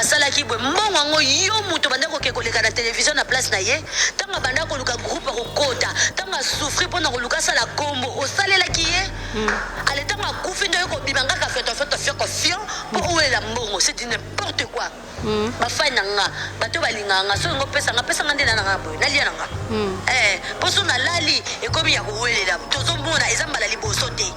Basalaki boye mbongo yango yo mutu obandaki koke koleka na television na place na ye tango abandaki koluka groupe akokota tango a souffrir pona koluka asala kombo osalelaki ye ale tango akufi nde oye kobima nga kafioto fioko fion po owelela mbongo c'est du n'importe quoi ba fan na nga bato oyo balingaka nga soki olingi opesa nga pesa nga nde na nga boye nalia na nga eh po soki nalali ekomi ya kowelela tozomona eza mbala liboso te.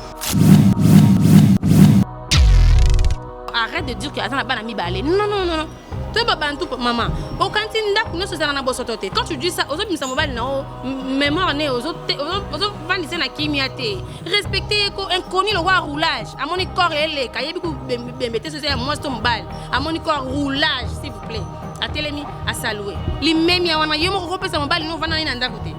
Arrête de dire que aza na bana mibale. Non non non non. Toyeba bantu maman. Okanisi ndako nyonso ezalaka na bosoto te. Quand tu dis ça, ozobimisa mobali na yo mémoire ne ozovandisa na kimia te. Respecte ye ko inconnu lokola roulage. Amoni corps eleka, ayebi ku bembe te soki eza ya mwasi to mobali. Amoni corps roulage s'il vous plaît. Atelemi asalue. Limemia wana yo moko okopesa mobali no ovanda na ye na ndako te.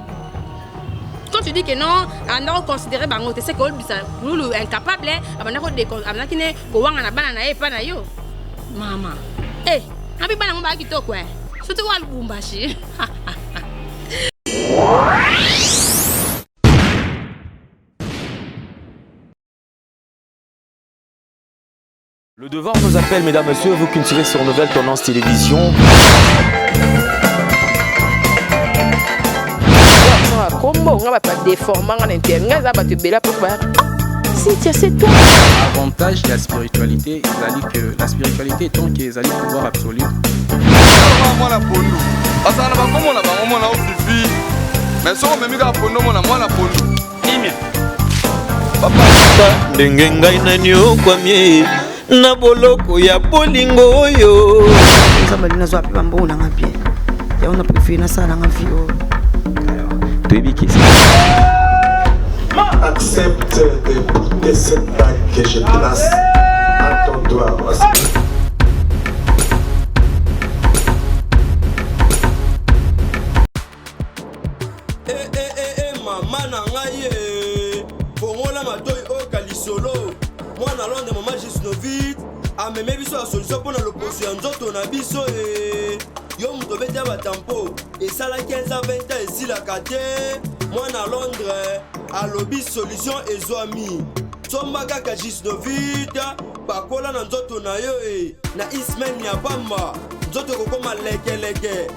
Quand tu dis que non, abanda ko considérer bango te, c'est que olbisa pululu incapable, abanda ko abandaki ne kowanga na bana na ye epa na yo. Mama. Eh, abi bana ngo ba kitoko eh. Surtout wa Lubumbashi. Le devoir nous appelle, mesdames, messieurs, vous qui nous suivez sur Nouvelle Tendance Télévision. kombo nga bato badeforma nga na inter nga eza bato ebele apo ba Cynthia c'est toi. Avantage ya spiritualité ezali que la spiritualité étant que ezali pouvoir absolu. Mwana pondu bazala na bakombo na bango mwana ofifi mais soki omemi kaka pondu omona mwana pondu Kimia. Papa. Ndenge ngai naniokwami na boloko ya bolingo oyo. Nzambe alingi nazwa mpe bambongo na nga bien yango na prefere nasala nanga vie oyo. Toyebi ke Accepte de porter cette bague que je place à ton doigt. Eh, eh, eh, eh, mama na ngai eh. Fongola matoi oyoka lisolo. Mwana Londres, mama Gisnovit ameme biso ya solution mpo na loposo ya nzoto na biso eh. Yo moto obeti ya batampo esala 15 ans 20 ans esilaka te. Mwana Londres alobi solution ezwami. Somba kaka Gisnovit pakola na nzoto na yo e na ismen ya pamba nzoto ekokoma lekeleke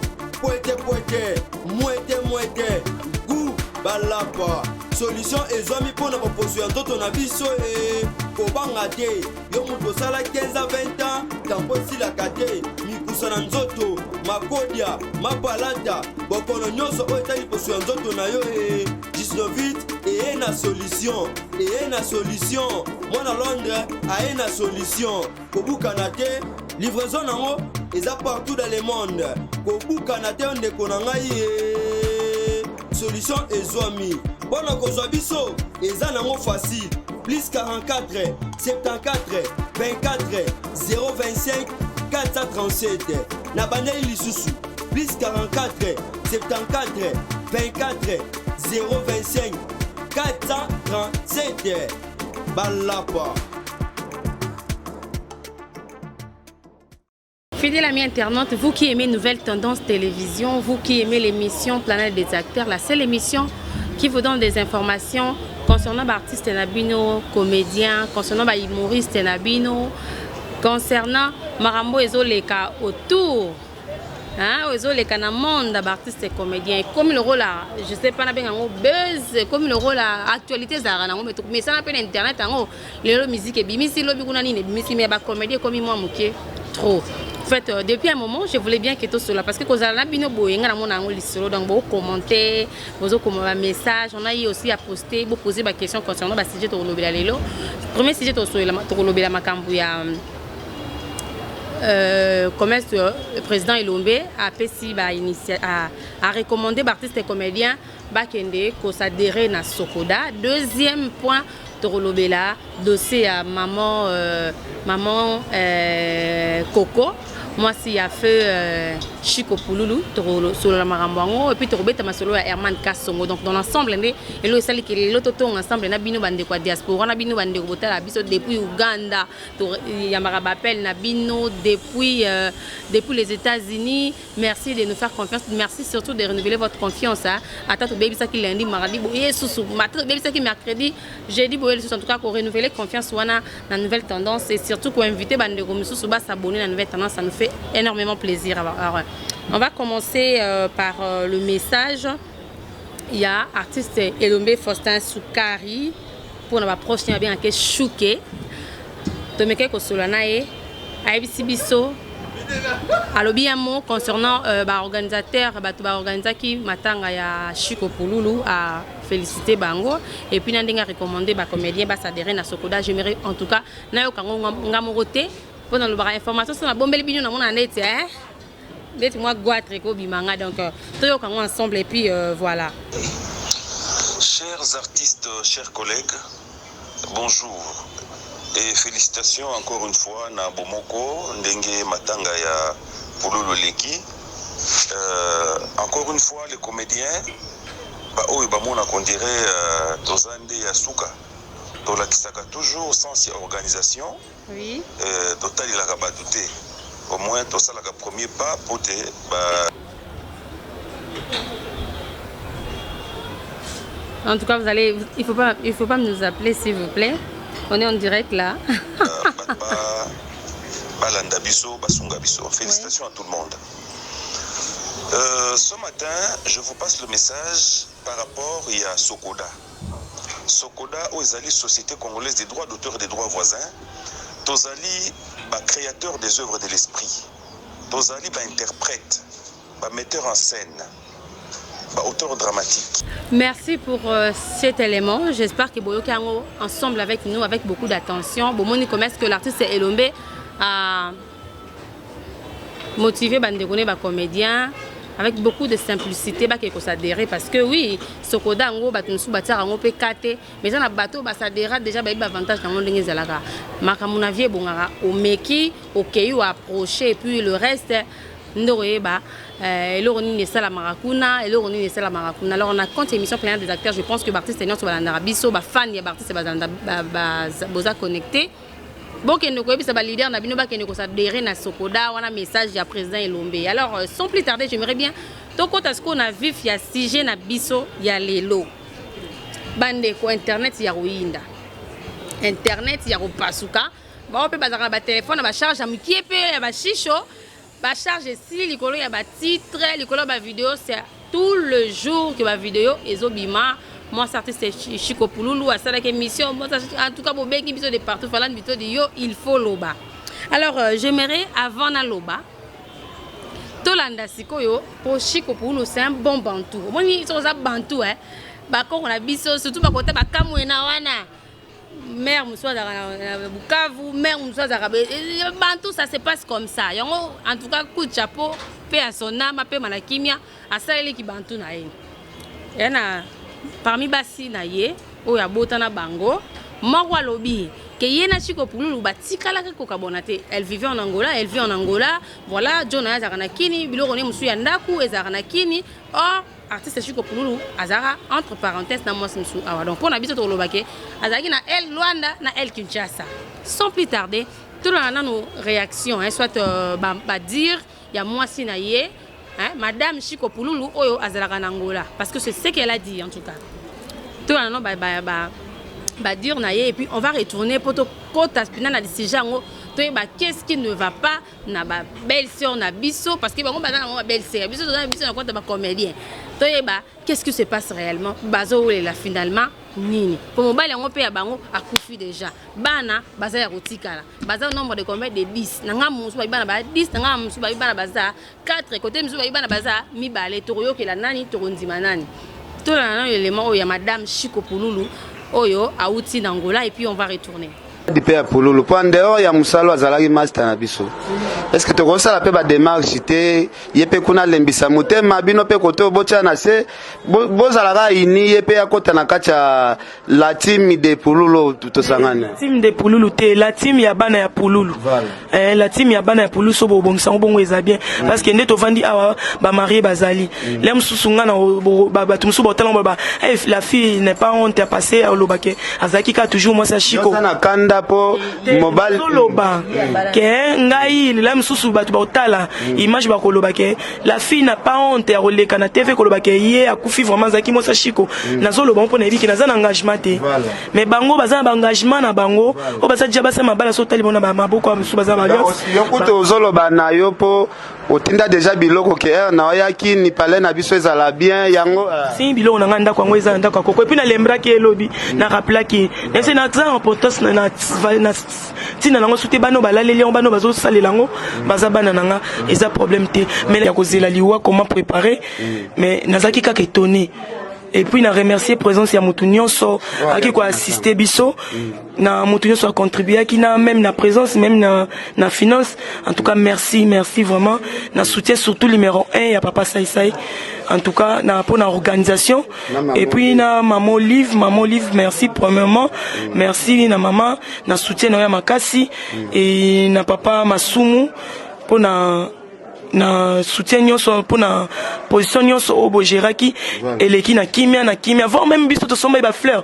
pwete pwete mwete mwete gu balapa solution ezwami mpo na boposo ya nzoto na biso e kobanga te yo moto osala 15 a 20 ans tampo esilaka te mikusa na nzoto makodia mapalata bokono nyonso oyo etali poso ya nzoto na yo e gisnovit eye na solution eye na solution mwana londres aye na solution Kobukana te, livraison nango eza partout dans le monde. Kobukana te ndeko na ngai ye. Solution ezwami. Mpo na kozwa biso eza nango facile. Plus 44 74 24 025 437. Na bandeli lisusu. Plus 44 74 24 025 437. Balapa. Fidèles amis internautes, vous qui aimez Nouvelle Tendance Télévision, vous qui aimez l'émission Planète des acteurs, la seule émission qui vous donne des informations concernant l'artiste na bino, comédien, concernant humoriste na bino, concernant makambo ezoleka autour hein, oyo ezoleka na monde ya baartiste comédien ekomi lokola je sais pas nabenga yango buzz ekomi lokola actualité ezalaka nango mais tokomesana mpe na internet yango lelo musique ebimisi lobi kuna nini ebimisi mais bacomédie ekomi mwa moke trop En fait, euh, depuis un moment, je voulais bien que tout cela, parce que kozala na bino boye nga namona yango lisolo, donc bo commenter, bozo koma ba message, on a eu aussi à poster, bo poser ba questions concernant ba sujet tokolobela lelo. Premier sujet tokolobela makambo ya Euh, commerce euh, président Elombe apesi ba initia a, a recommandé ba artistes et comédiens bakende ko s'adhérer na Sokoda. Deuxième point tokolobela dossier ya maman euh, maman euh, Coco mwasi ya feu euh, Chico Pululu tokosolola makambo yango et puis tokobeta masolo ya Herman Kasongo. Donc dans l'ensemble nde elo esali ke lelo totonga ensemble na bino bandeko ya diaspora na bino bandeko botala biso depuis Uganda Toyambaka ba appel na bino depuis euh, depuis les États-Unis. Merci de nous faire confiance. Merci surtout de renouveler votre confiance. Hein. Ata tobebisaki lundi, mardi, boye susu. Ata tobebisaki mercredi, jeudi boye lisusu. En tout cas, ko renouveler confiance wana na nouvelle tendance et surtout ko inviter bandeko misusu ba s'abonner na nouvelle tendance, ça nous fait fait énormément plaisir. Alors, on va commencer euh, par euh, le message. Il y a artiste Elombe Faustin Soukari pour na proche na bien ke Chouké. Tomeke kosolola na ye ayebisi biso alobi un mot concernant euh, baorganisateur bato baorganisaki matanga ya Chico Pululu a félicité bango et puis na ndenge arecommandé bacomédien basadere na Sokoda. J'aimerais en tout cas nayoka yango nga moko te mpo nalobaka information so nabombeli bino namona neti eh? Neti mwa goitre ekobima nga donc euh, toyoka yango ensemble et puis euh, voilà. Chers artistes, chers collègues, bonjour et félicitations encore une fois na Bomoko ndenge matanga ya Pululu eleki. Euh, encore une fois les comédiens ba oyo bamona qu'on dirait euh, toza nde ya suka tolakisaka toujours sens ya organisation oui. euh, totalelaka bato te au moins tosalaka premier pas po te ba En tout cas, vous allez, il faut pas, il faut pas nous appeler, s'il vous plaît. On est en direct là. Balanda biso, basunga biso. Félicitations à tout le monde. Euh, ce matin, je vous passe le message par rapport à Sokoda. Sokoda, oyo ezali Société congolaise des droits d'auteur et des droits voisins, tozali ba créateurs des œuvres de l'esprit, tozali ba interprètes, ba metteurs en scène, ba auteurs dramatiques. Merci pour euh, cet élément. J'espère que boyoki yango ensemble avec nous, avec beaucoup d'attention. Bomoni comment est-ce que l'artiste Elombe a motivé bandeko ne ba comédien avec beaucoup de simplicité bakeke kosadere parce que oui sokoda yango bato mosusu batiaka yango mpe ka te mais eza na bato oyo basadera déjà bayebi baavantage yango ndenge ezalaka makambo na vie ebongaka omeki okei oapproche et puis le reste nde okoyeba euh, eloko nini esalamaka kuna eloko nini esalamaka kuna. Alors na compte émission Planète des acteurs, je pense que baartiste nyonso balandaka biso, bafani ya baartiste bazalanda boza connecté, bokende koyebisa baleader na bino bakende kosadere na Sokoda wana, message ya président Elombe. Alors euh, sans plus tarder, j'aimerais bien tokota sikoyo na vif ya sujet na biso ya lelo. Bandeko, internet ya koyinda, internet ya kopasuka, bao mpe bazalaka na batelefone na bacharge ya mokie mpe ya bashisho, bacharge esili likolo ya batitre, likolo ya bavideo. C'est tout le jour que bavideo ezobima. Mwasi artiste Chico Pululu asalaki émission. En tout cas bobengi biso de partout, falani bito di yo, il faut loba. Alors euh, j'aimerais avant naloba tolanda sikoyo po Chico Pululu, c'est un bon bantu. Omoni soki oza bantu eh, bakoko na biso surtout bakota bakamwena wana, mère mosusu azalaka na Bukavu, mère mosusu azalaka bantu, ça se passe comme ça. Yango en tout cas coup de chapeau mpe ya son âme apema na kimia, asaleliki bantu na ye ya na parmi basi na ye oyo abota na bango moko alobi ke ye na Chico Pululu batikalaki kokabona te. Elle vivait en Angola, elle vit en Angola, voilà. John aye azalaka na Kini, biloko ne mosusu ya ndako ezalaka na Kini. Or artiste Chico Pululu azalaka entre parenthèse na mwasi mosusu awa. Donc mpo na biso tokoloba ke azalaki na el Luanda na el Kinshasa. Sans plus tarder, tolanda nanu réaction hein, soit euh, badire ba ya mwasi na ye hein, madame Chico Pululu oyo azalaka na Angola, parce que c'est ce qu'elle a dit. En tout cas tolanda nano ba, ba, ba, badire na ye et puis on va retourner po tokota mpena na sujet yango, toyeba qu'est-ce qui ne va pas na ba belle sœur na biso, parce que bango baza nango ba belle sœur, biso toza na biso na compte ba comédien. Toyeba qu'est-ce qui se passe réellement, bazowelela finalement nini, po mobali yango mpe ya bango akufi déjà, bana baza ya kotikala, baza nombre de combien? De 10. Na nga mosusu babi bana baza 10, na nga mosusu babi bana baza 4, côté mosusu babi bana baza mibale. Tokoyokela nani? Tokondima nani? Tolanda nano élément oyo ya madame Chico Pululu oyo awuti na Angola et puis on va retourner. Mpe ya Pululu, mpo en dehors ya mosala azalaki master na biso, est-ce tokosala mpe badémarche te? Ye mpe kuna alembisa motema bino mpe kote obotia na se, bozalaka ini ye mpe akota na kati ya la team de Pululu, tosangani. Team de Pululu te, la team ya bana ya Pululu. Eh, la team ya bana ya Pululu, so bobongisa yango bongo eza bien, parce que nde tovandi awa, bamarie bazali le mosusu nga na bato mosusu baotala ba: la fille n'est pas honte ya passé, alobake azalaki kaka toujours mwasi ya Chiko. Na kanda. otinda mpo mobali Toloba ke ngai lela mosusu bato bakotala image, bakoloba ke la fille n'a pas honte ya koleka na TV, koloba ke ye akufi, vraiment azalaki mwasi ya Shiko. Nazoloba mpo nayebi ke naza na engagement te, mais bango baza na baengagement na bango oyo baza dia basala mabala. So otali bona maboko ya mosusu baza na baalliance. Yo kutu ozoloba na yo mpo otinda deja biloko ke heure na oyaki ni palais na biso ezala bien yango. Si biloko na ngai, ndako yango eza na ndako ya koko. Et puis nalembraki elobi, narappelaki nese naza na importance na ntina nango. Su te bana oyo balaleli yango, bana oyo bazosalela yango, baza bana na nga, eza problème te. Mais ya kozela liwa, comment préparer? Mais nazalaki kaka étonné. Et puis na remercier présence ya motu nyonso aki koassiste biso, na motu nyonso acontribuaki na même na présence, même na finance. En tout cas merci, merci vraiment na soutien, surtout numéro 1 ya papa Saisai, en tout cas na mpo na organisation. Et puis na mama Olive, mama Olive, merci. Premièrement merci na mama na soutien na yo ya makasi, et na papa Masumu mpo na soutien nyonso, mpona position nyonso oyo bogéraki eleki na kimia, na kimia, voire même biso tosombai bafleur.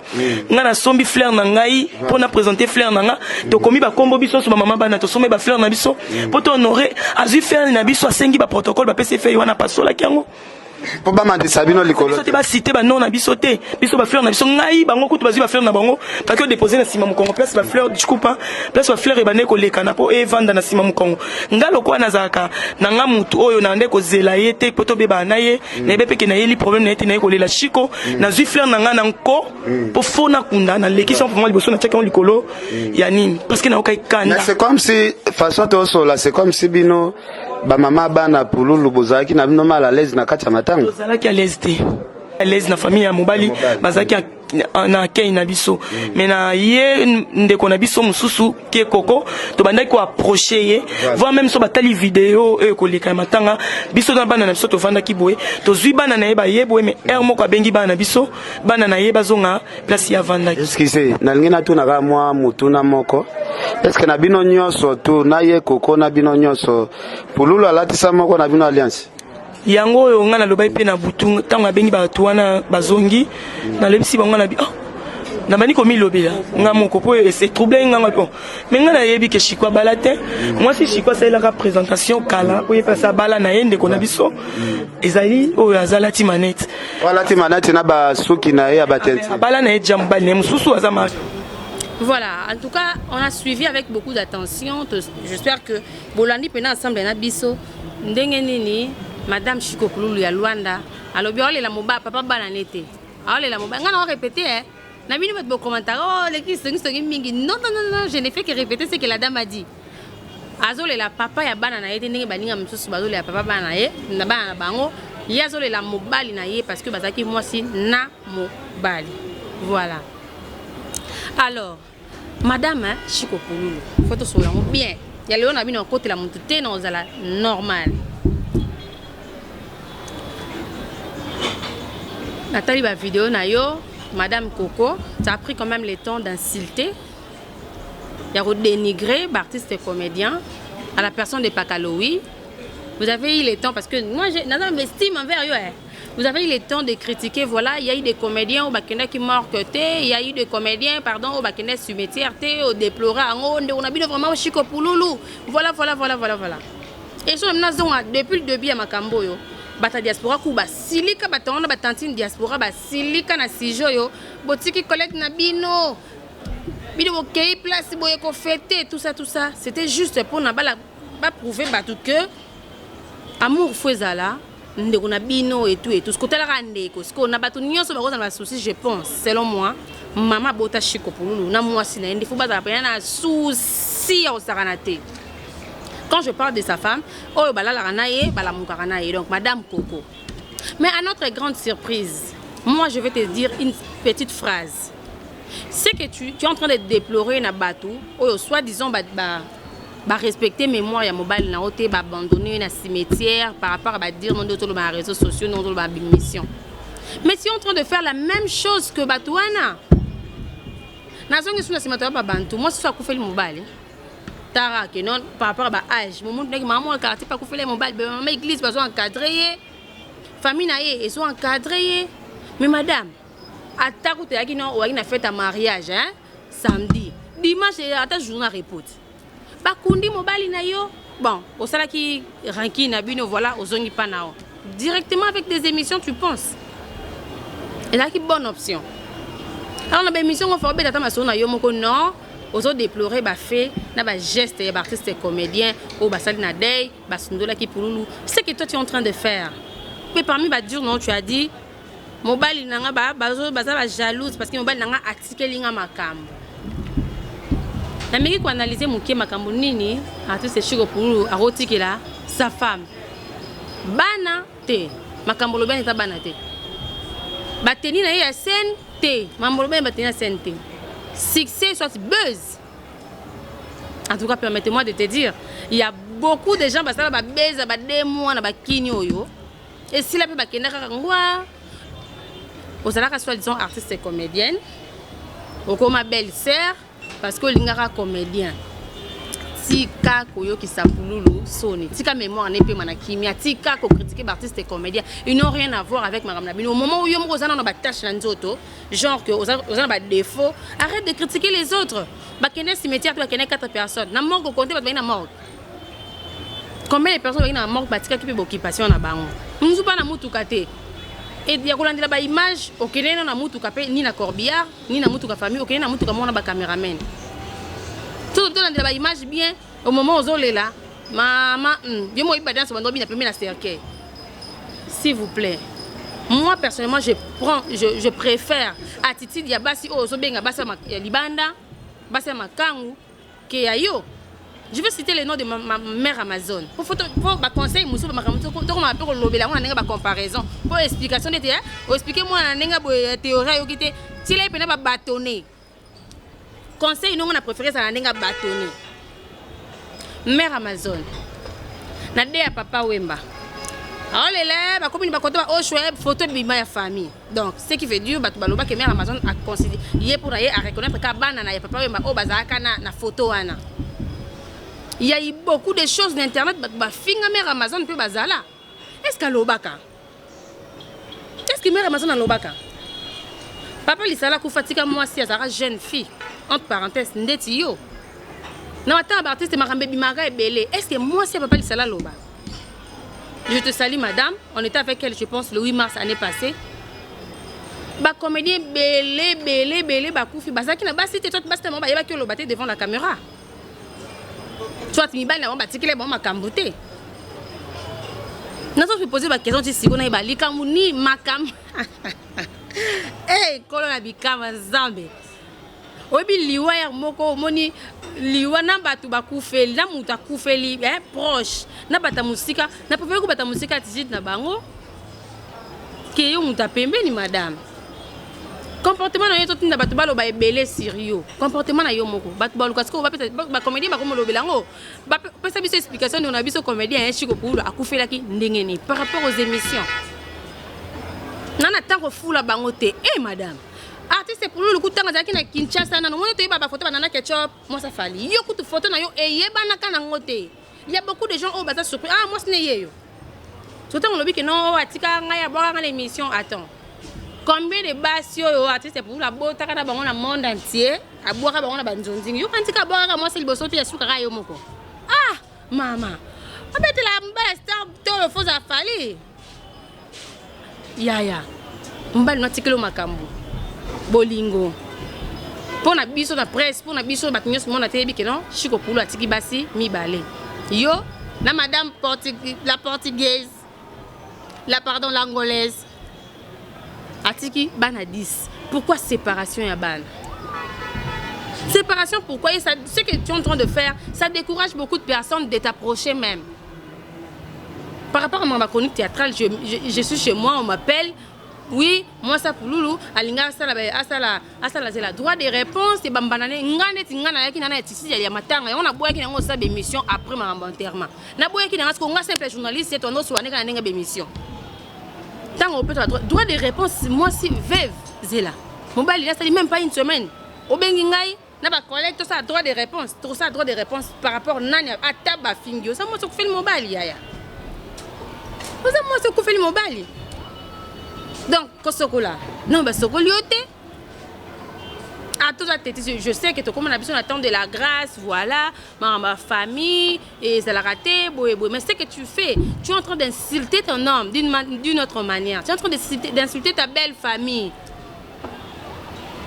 Ngai nasombi fleur na ngai mpona présenter fleur na nga. Tokomi bakombo biso nyonso, bamama, bana, tosombai bafleur na biso mpo tohonore. Azwi fleur na biso, asengi baprotocole, bapesi feuille wana, apasolaki yango. Mpo bamatisa bino likolo. Biso te, basite banon na biso te. Biso bafleur na biso, ngai, bango kutu bazwi bafleur na bango, baki odepose na nsima mokongo, place bafleur dikupa, place bafleur ebande kolekana mpo evanda na nsima mokongo. Ngai lokola nazalaka na nga mutu oyo na nde kozela ye te mpo tobebana na ye, nayebi mpe ke nayeli problème na ye te. Naye kolela Shiko, nazwi fleur na ngai na nko mpo fo nakunda, nalekisi yango vraiment liboso, natiaki yango likolo ya nini, parce que nayokai kanda. Mais c'est comme si façon tosola, c'est comme si bino bamama bana Pululu bozalaki na bino mal à l'aise na kati ya matanga. Tozalaki à l'aise te, à l'aise na famille ya mobali, bazalaki na accueil na biso, mais na ye ndeko na biso mosusu ke koko, tobandaki koapproche ye, voire même so batali video oyo ekoleka ya matanga, biso na bana na biso tovandaki boye, tozwi bana na ye baye boye, mais heure moko abengi bana na biso, bana na ye bazonga place ye avandaki. Excuse, nalingi natunaka mwa mutuna moko. Est-ce na bino nyonso tu na ye koko na bino nyonso, Pululu alatisa moko na bino alliance? Yango oyo ngai nalobaki mpe na butu, ntango abengi bato wana bazongi, nalobisi bango na bi, oh, nabandi komilobela nga moko mpo ese trouble nga bon. Mais ngai nayebi ke Shiko abala te. Mwasi Shiko asalelaka présentation kala, oyo epesa abala na ye, ndeko na biso ezali oyo azalati manete. Alati manete na basuki na ye ya batenti. Abala na ye ja, mobali na ye mosusu aza mari. Voilà, en tout cas, on a suivi avec beaucoup d'attention. J'espère que bolandi mpenza ensemble na biso ndenge nini Madame Shiko Pululu ya Luanda alobi aolela moba papa bana ne te, aolela moba. Ngai na répété eh. Na bino bato bokommentaka, oh leki songisongi mingi. Non, non, non, non, je ne fais que répéter ce que la dame a dit. Azolela papa ya bana na ye te ndenge baninga mosusu bazolela papa bana na ye na bana na bango. Ye azolela mobali na ye parce que bazalaki mwasi na mobali. Voilà. Alors madame Shiko Pululu, faut tosolola yango bien ya lelo na bino, akotela motu te na kozala normal. Natali bavideo na yo, madame Coco, tu as pris quand même le temps d'insulter, ya kodénigrer baartiste comédien à la personne de Pakalowi. Vous avez eu le temps, parce que moi j'ai estime envers yo, eh. Vous avez eu le temps de critiquer, voilà, il y a eu des comédiens oyo bakendaki morgue te, il y a eu des comédiens, pardon, oyo bakendaki cimetière te, odéplora yango, ndeko na bino vraiment Shiko Pululu. Voilà, voilà, voilà, voilà, voilà. Et so nazonga depuis le début ya makambo oyo, bato ya diaspora ku basilika, bato wana batantine diaspora basilika na sujet oyo. Botiki collègue na bino, bino bokei place boye kofete, tout ça, tout ça. C'était juste mpona bala baprouve bato que amour fo ezala ndeko na bino etu etu. Sikotalaka ndeko sikoyo na bato nyonso bakozala basusi. Je pense, selon moi, mama abota Shiko Pululu na mwasi na ye nde fo bazala mpena na susi ya kosakana te. Quand je parle de sa femme, oyo balalaka na ye, balamukaka na ye, donc madame Coco. Mais à notre grande surprise, moi je vais te dire une petite phrase: ce que tu es en train de déplorer na bato oyo soi-disant ba, ba barespecte mémoire ya mobali na yo te, baabandonne ye na cimetière, par rapport à badire no nde otoloba na réseaux sociaux, nde otoloba na bimission, mais tu es en train de faire la même chose que bato wana. Nazongi su na nsima, toya babantu, mwasi so akufeli mobali, tara ke non, par rapport à baage momuntu ndenge mama moko quartier mpe akufeli ye mobali, mama église bazo encadre ye, famille na ye ezo encadre ye. Mais madame, ata kutu eyaki no, oyaki na fête ya mariage, hein, samedi. Dimanche ata journée repos te. Bakundi mobali na yo. Bon, osalaki rancune na bino, voilà, ozongi pa na yo. Directement avec des émissions, tu penses? Ezalaki bonne option. Alors na ba émission ngo fa obeta ata masolo na yo moko non, ozo déplorer ba fait na ba geste ya ba artiste comédien oyo basali na deuil, basundolaki pululu. Ce que toi tu es en train de faire. Mais parmi ba durs non, tu as dit mobali na nga ba bazo baza ba jalouse parce que mobali na nga atikeli nga makambo. Nameki ko analyser moke makambo nini artiste Chico Pululu akotikela sa femme. Bana te, makambo lobi eza bana te. Bateni na ye ya scène te, makambo lobi bateni ya scène te. Succès soit buzz. En tout cas, permettez-moi de te dire, il y a beaucoup de gens basala ba buzz ba deux mois na ba kini oyo. Esila pe bakenda kaka ngwa. Ozalaka soi-disant artiste et comédienne. Okoma belle sœur parce que olingaka comédien. Tika koyokisa pululu soni. Tika mémoire ne pema na kimia. Tika ko critiquer ba artiste et comédien. Ils n'ont rien à voir avec makambo na bino. Au moment où yo moko oza na ba tâche na nzoto, genre que oza na ba défaut, arrête de critiquer les autres. Bakende cimetière to bakende 4 personnes. Na morgue compter bato na morgue. Combien de personnes bakende na morgue batikaki pe occupation na bango. Musu pa na mutuka te. Et ya kolandela ba image okende na mutuka pe ni na corbillard ni na mutuka famille okende na mutuka mona ba cameraman. Tout tolandela ba image bien au moment ozolela mama yo moyi ba danse bando bina pembe na cercueil. S'il vous plaît. Moi personnellement je prends je, je préfère attitude ya basi oyo ozobenga basi ya libanda basi ya makangu ke ya yo. Je vais citer le nom de ma, ma mère Amazon. Pour photo pour ba conseil musu ba makambo to ko ma pe ko lobela ngo na ndenge ba comparaison. Pour explication nete hein, o expliquer moi na ndenge boye théorie yoki te. Tila pe na ba bâtonner. Conseil nongo na préféré ça na ndenge bâtonner. Mère Amazon. Na de ya papa Wemba. Aolela bakomi ba koto ba oshwe photo bima ya famille. Donc ce qui veut dire bato baloba que mère Amazon a considéré ye pour ye a reconnaître ka bana na ya papa Wemba oyo bazalaka na, na photo wana. Il y a eu beaucoup de choses na internet bato bafinga mère Amazon mpe bazala. Est-ce qu'alobaka? Est-ce que mère Amazon alobaka? Papa Lisala kufa tika mwasi azalaka jeune fille entre parenthèses ndeti yo. Na matanga ba artiste makambo ebimaka ebele. Est-ce que mwasi ya papa Lisala aloba? Je te salue madame, on était avec elle je pense le 8 mars année passée. Ba comédien belé belé belé bakufi bazaki na basi te soit basi na bango bayebaki oloba te devant la caméra. Soit mibali na bango batikeli bango makambo te. Nazo se poser ba question ti sikoyo nayeba likambo ni makambo. Eh kolo na bikama Nzambe. Oyebi liwa ya moko omoni liwa na bato bakufeli na moto akufeli eh, proche na bato ya mosika na prefere kobata mosika attitude na bango ke yo moto ya pembeni madame. Comportement na yo totinda bato baloba ebele sur yo. Comportement na yo moko bato baluka sikoyo bapesa ba comédien bakomolobela yango bapesa biso explication ndeko na biso comédien ya Chico Pululu akufelaki ndenge nini par rapport aux émissions. Nana ntango fula bango te eh madame. Artiste Pululu kutanga azalaki na Kinshasa nano moni toyeba ba photo ba Nana Ketchup mwasa Fally yo kutu photo na yo eyebanaka nango te. Il y a beaucoup de gens oyo baza surpris ah mwasi ne yeyo. Surtout olobi ke non atika ngai abwaka ngai na émission attends. Combien de basi oyo artiste Pululu abotaka na bango na monde entier abwaka bango na banzonzingi yo kantika abwakaka mwasi liboso te ya suka kaka yo moko. Ah mama obetela mbala star tolo foza Fally. Yaya mobali no atikeli yo makambo bolingo mpo na biso na presse mpo na biso bato nyonso mona te yebi ke non Chico Pululu atiki basi mibale yo na madame la portugaise la pardon l'angolaise atiki bana 10. Pourquoi séparation ya bana? Séparation pourquoi? Et ça, ce que tu es en train de faire, ça décourage beaucoup de personnes de t'approcher même. Par rapport à ma chronique théâtrale, je suis chez moi, on m'appelle. Oui, moi ça Pululu, alinga asala asala asala zela droit de réponse et bambanane nga neti nga na yaki na na tisi ya matanga yango na boyaki nango sa émission après ma enterrement. Na boyaki nanga siko nga simple journaliste to ndo soane kana ndenge émission. Tango opesa droit de réponse moi si veuve zela. Mobali asali même pas une semaine. Obengi ngai na ba collègue to sa droit de réponse, to sa droit de réponse par rapport nani ata ba fingi. Oza mwasi okufeli mobali yaya. Oza mwasi okufeli mobali. Donc kosokola. Non ba sokoli yo te. Ata oza teti, je sais que tokóma na biso na temps de la grâce, voilà, makambo ya famille ezalaka te boye boye, mais ce que tu fais, tu es en train d'insulter ton homme d'une autre manière, tu es en train d'insulter ta belle famille.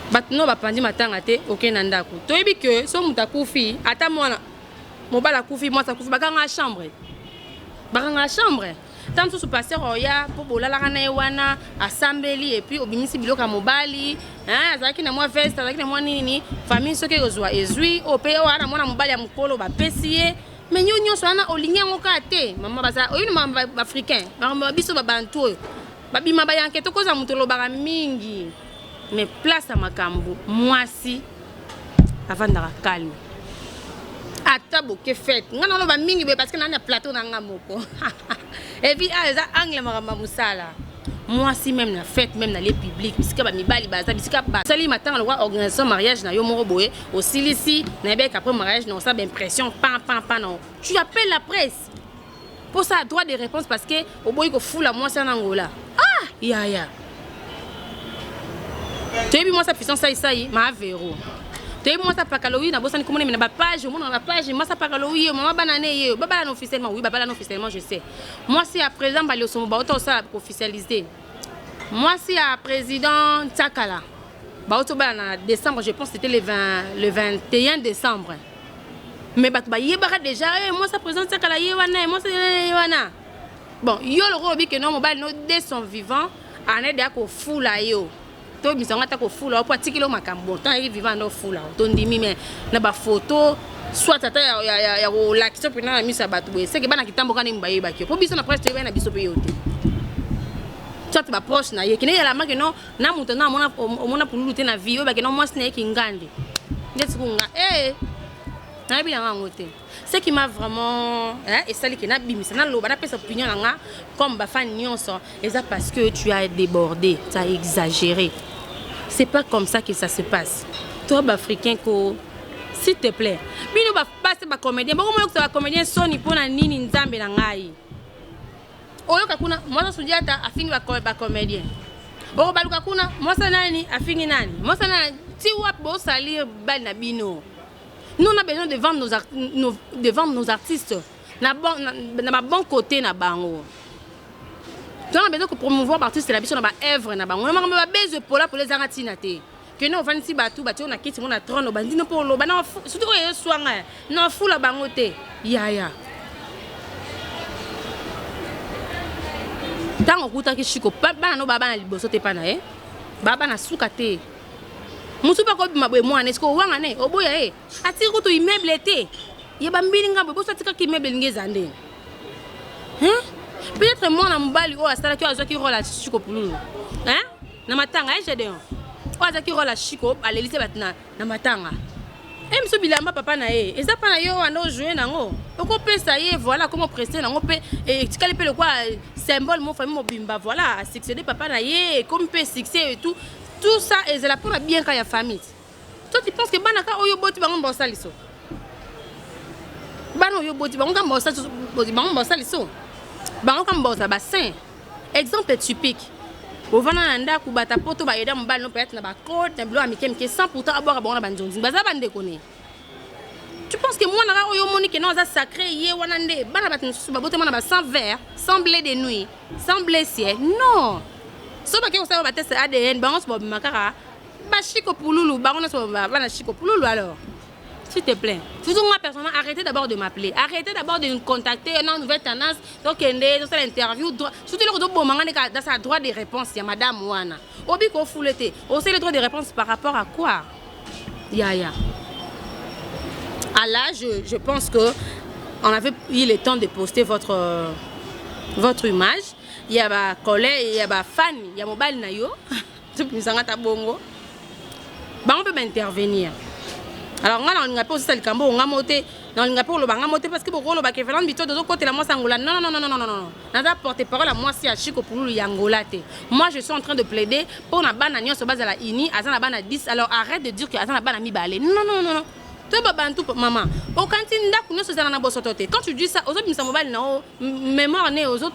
Bato no bapandi matanga te, okei na ndako. Toyebi ke so moto akufi, ata mwana mobali akufi, mwasi akufi, bakanga chambre, bakanga chambre. Ntango mosusu pasteur oya mpo bolalaka na ye wana, asambeli, et puis obimisi biloko ya mobali, azalaki na mwa veste, azalaki na mwa nini. Famille soki ekozwa, ezwi oyo mpe oyo na mwana mobali ya mokolo, bapesi ye. Mais yo nyonso wana olingi yango kaka te. Mama, baza oyebi makambo baafricain, makambo biso babantu oyo babima bayanke, tokoza moto olobaka mingi, mais place ya makambo, mwasi avandaka calme. Ata boke fête, nga naloba mingi boye parce que naa na plateau na nga moko, et puis awa eza angle makambo ya mosala. Mwasi, même na fête, même na lieu public, bisika bamibali baza, bisika basali matanga, lokwa organisation mariage na yo moko boye, osilisi, nayebeki après mariage na osala baimpression pan pan pan, na tu appelles la presse mpo ça droit de réponse, parce que oboyi kofula mwasi wana Ngola. Ah yaya, toyebi mwasi ya Puissance Saisai Maavero, toyebi mwasi apakala oyi, nabosani komona na bapage, omona na bapage mwasi apakala oyi, ye mama bana ne ye babalana officiellement. Oui, babalana officiellement, je sais. Mwasi ya président Baliosomo, bauta osala koofficialiser. Mwasi ya président Ntiakala, bauti obala na décembre, je pense c'était le, 20, le 21 décembre, mais bato bayebaka déjà mwasi ya président Ntiakala ye wana, mwasi ye wana. Bon, yo loko olobi ke no mobali no de son vivant anede ya kofula yo, tobimisa yango, ata kofula yo mpo atikeli yo makambo. Bon, ntango ayeki vivant ande ofula yo, tondimi, mais na bafoto soit ata ya kolakisa mpena na miso ya bato boye, seke bana kitambo kaka ndenge bayebaki yo, mpo biso na presse toyebaki na biso mpe yo te, soit baproche na ye kende yalamaki no na moto na omona pululu te na vie oyo bakende mwasi na ye kingande ndeti kunga e nayebi nanga yango te. Ce qui m'a vraiment, hein, esali ke nabimisa, naloba, napesa opinion na nga comme bafani nyonso, eza parce que tu as débordé, tu as exagéré. C'est pas comme ça que ça se passe. Toi baafricain ko, s'il te plaît, bino basi bacomédien, bokomoyokisa bacomédien soni mpo na nini? Nzambe na ngai, oyoka kuna mwasa Sudiata afingi bacomédien, okobaluka kuna mwasa nani afingi nani, mwasa nani, ti wapi bosalir bali na bino? Nous, on a besoin de vendre nos artistes na bon, na ba bon côté na bango. On a besoin de promouvoir baartiste na biso na baœuvre na bango. Makambo babezwe pola pola ezanga ntina te. Kende ofandisi bato, batie na kiti mo na trône, obandino mpo oloba, surtout oyo eswanga na fula bango te. Yaya, ntango okutaki Shiko, bana no baa bana liboso te mpa na ye, baa bana suka te. Mosu mpe akobima boye, mwana esike owanga ne oboya ye, atiki kutu immeuble te, ye bambili ngambo boso atikaki immeuble, elingi eza ndenge. Peut-être mwana mobali oyo asalaki, oyo azwaki rôle ya Shiko Pululu na matanga ye Gedeon, oyo azwaki rôle ya Shiko, alelisi bato na matanga e miso bilamba papa na ye eza mpa na ye, oyo anda ojoue nango, okopesa ye, voilà comme opreste nango mpe etikali mpe lokwa symbole mo famille mobimba, voilà, asuccédé papa na ye, ekomi mpe succès et tout, tout ça ezala mpona bien ka ya famille. Toi, tu penses que bana ka oyo boti bango basali so, bana oyo boti bango kamba bango basali so, bango kamba bazala basaint? Exemple typique, bovanda na ndako, bata poto bayeda mobali no peut-être na bacode na biloko ya mike mike, sans pourtant abwaka bango na banzonzi, baza bandeko ne. Tu penses que mwana kaka oyo omoni ke no aza sacré ye wana nde bana bato mosusu babotama na ba sans verre, sans blé de nuit, sans blé ciel? Non, so bake kosala batest ADN, bango nyonso babima kaka bashiko Pululu, bango nyonso bana Shiko Pululu. Alors, s'il te plaît, surtout moi personnellement, arrêtez d'abord de m'appeler, arrêtez d'abord de nous contacter na Nouvelle Tendance, tokende tosala interview, surtout eloko tobomanga nde dans sa droit de réponse ya madame wana obi kofule te. Osali droit de réponse par rapport à quoi, yaya? À là, je pense que on avait eu le temps de poster votre image ya bacollègue, ya bafani ya mobali na yo, tobimisanga ta bongo, bango mpe baintervenir. Alors nga nalinga mpe osisa likambo oyo nga mo te, nalinga mpe koloba nga mo te, parce que bokoloba ke Verlande Bito tozokotela mwasi Angola. Non, non, non, non, non, non, naza porte parole ya mwasi ya Chiko Pululu ya Angola te. Moi, je suis en train de plaider mpo na bana nyonso bazala uni. Aza na bana 10, alors arrête de dire que aza na bana mibale. Non, non, non, non. To ba bantu mama okanisi ndaku nionso ezalaka na bosoto te quand tu dis ça ozo bimisa mobali na yo memoire ne ozo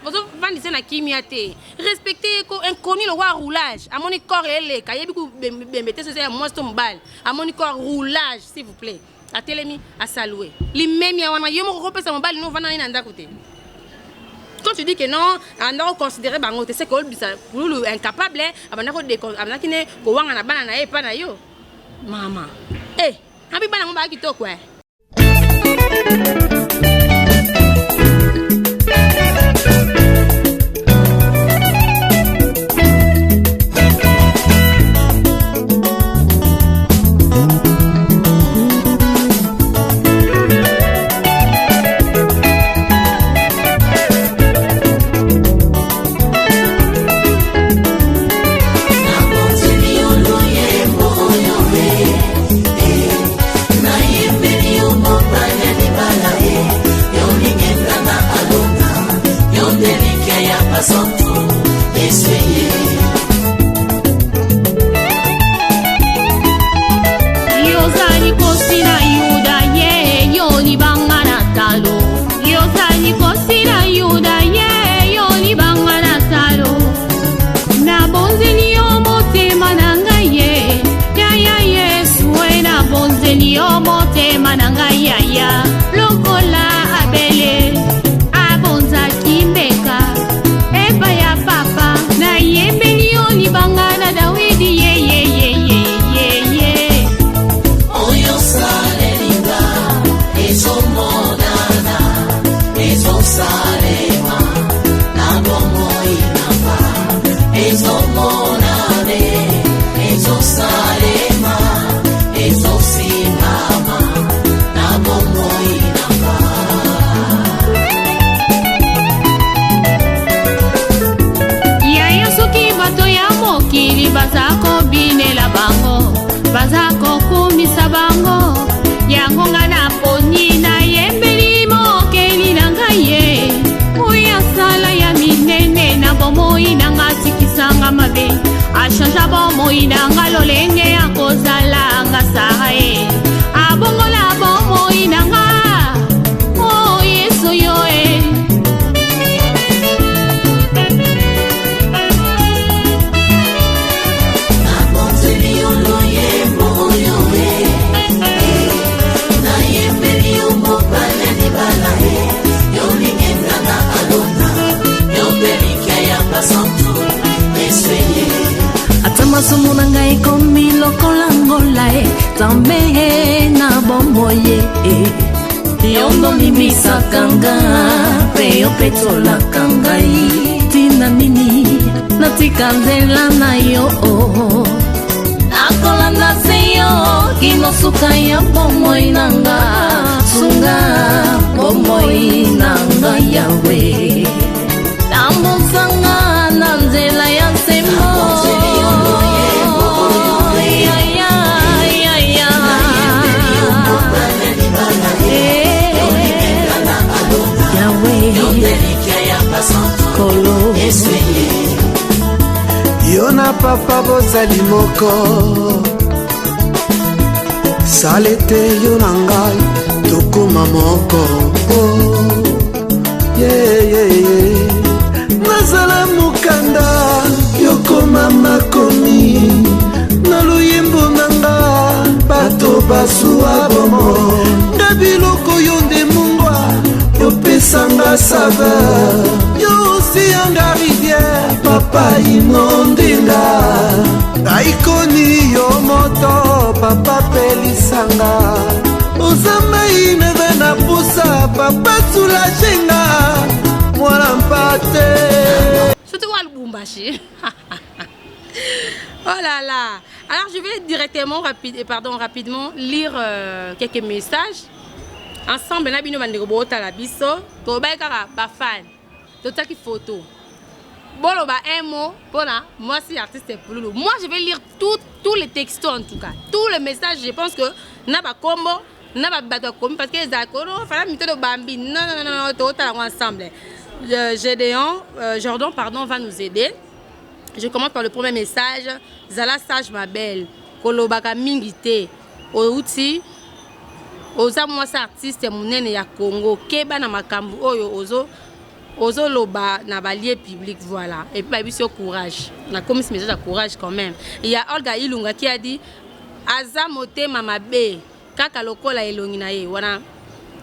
ozo vandisa na kimia te respecte ye ko inconnu lokola roulage amoni corps eleka ayebi ku bembe te soki eza ya mwasi to mobali amoni corps roulage s'il vous plait atelemi asalue limemia wana yo moko okopesa mobali no ovanda na ye na ndaku te quand tu dis que non abanda ko considérer bango te c'est que olbisa pululu incapable abanda ko abandaki ne kowanga na bana na ye epa na yo Mama. Eh, abi bana ngo ba kitoko eh. Yozali kosi na yuda ye yo libanga na talo yozali kosi na yuda ye yo libanga na talo nabonzeli yo motema na ngai ye yaya yesu e nabonzeli yo motema na ngai yaya lokola abele abonzaki mbeka epai ya papa nayembeli yo libanga na dawidi yeyeyeyeyeye oyo osalelinga ezomonana ezosalema na bomoi nanga ezomonane ezosalema ezosimbama na bomoi nanga yaya soki bato ya mokili baza kobinela bango baza kokumisa bango yango nga naponi nayembeli mokeli na ngai ye oyo asala ya minene na bomoi na nga atikisanga mabe achangea bomoi na nga lolenge ya kozala nga sara ye abongola bomoi na nga o oh, yesu yo e nabonzeli yo loyembo oyo e nayembeli yo mobali ya libala e yolingenga na alona yo mpe likia ya basantu esweye ata masumu na ngai ekomi lokola ngola e nzambe na bomoi e yo ndolimbisaka nga mpe yo petolaka ngai ntina nini natika nzela na yo nakolanda se yo kino suka ya bomoi na nga sunga bomoi na nga yawe tambusanga na nzela ya sembo Kolo yo na papa bozali moko sala ete yo na ngai tokoma moko oh, yeah, yeah, yeah. nazala mokanda yokoma makomi na loyembo na nga bato basuwa bomo nga biloko yo nde mungwa yopesanga saveur yo osiyanga rivière papa inondinga aikoni yo moto papa pelisanga oza mai naza na pusa papa soulagenga mwana mpate surtout wa lubumbashi oh là là alors je vais directement rapide, pardon, rapidement lire euh, quelques messages ensemble na bino bandeko bootala biso tobaki kaka bafane totiaki photo boloba un mot mpona mwasi artiste pululu moi je vais lire tout, tous les textos en tout cas tous les messages je pense que na bakombo na bato akomi parce que ezalaka oh, fala mitoto bambi non non non non totala yango ensemble euh, Gédéon euh, Jordan pardon va nous aider je commence par le premier message zala sage ma belle kolobaka mingi te outi Oza mwasi artiste munene ya Congo keba na makambu oyo ozo ozo loba na ba lieu public voilà et puis bayebisi yo courage na komisi message ya courage quand même il y a Olga Ilunga qui a dit aza motema mabe kaka lokola elongi na ye wana.